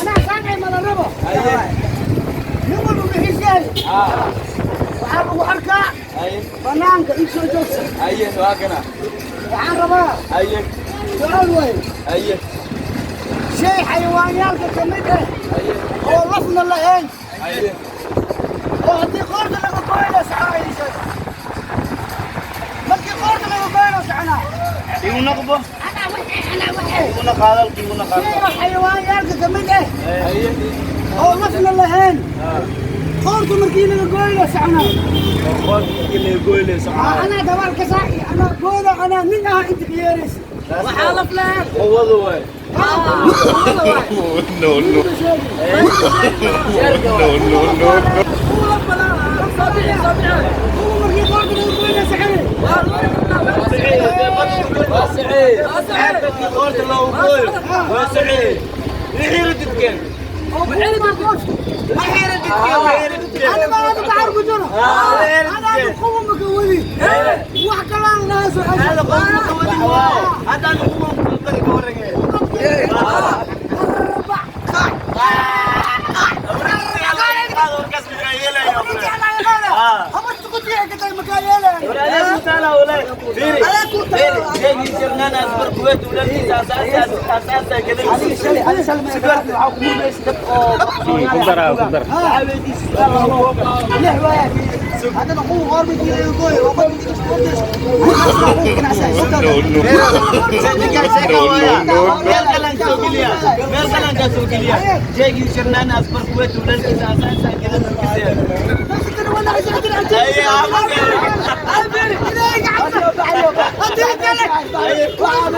Anaa saaqay ma la rabo. Nin walba wixiis yahay waxaa lagu arkaa banaanka ii soo joogsan. Waxaan rabaa su'aal waaye. Shay xayawaanyaalka ka mid ah oo lafna lahayn oo haddii qoorta laga goyna soconaa, ii sheeg. Markii qoorta laga goyna soconaa. Anaa waxay, anaa waxay. Shay oo xayawaanyaalka ka mid ah oo lafna lahayn, qoorta markii laga goyna soconaa. Anaa dabaal ka saaci, anaa gooda, anaa nin ah inta ka yeeraysa. Waxaa laf lahayn. No, no. No, no, no. Soo bixi, soo bixi. Markii qoorta laga goyna soconay. Waa sacid. أنا ما أنا بعرف جرى، أنا بقوم مكودي وحكلان ناس. No, no. No, no, no.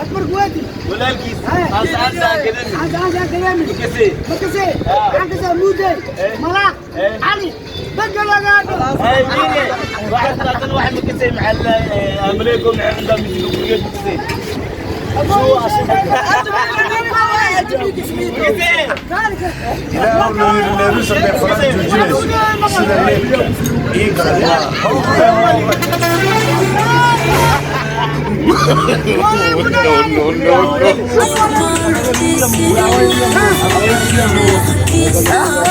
أكبر قواتي عايز كلامي مكسي عايز مودي ملاك علي بقى لا. Ilaahu noo yiri leerusa bay fara joojinayso sida leebka ii garab. No, no, no, no.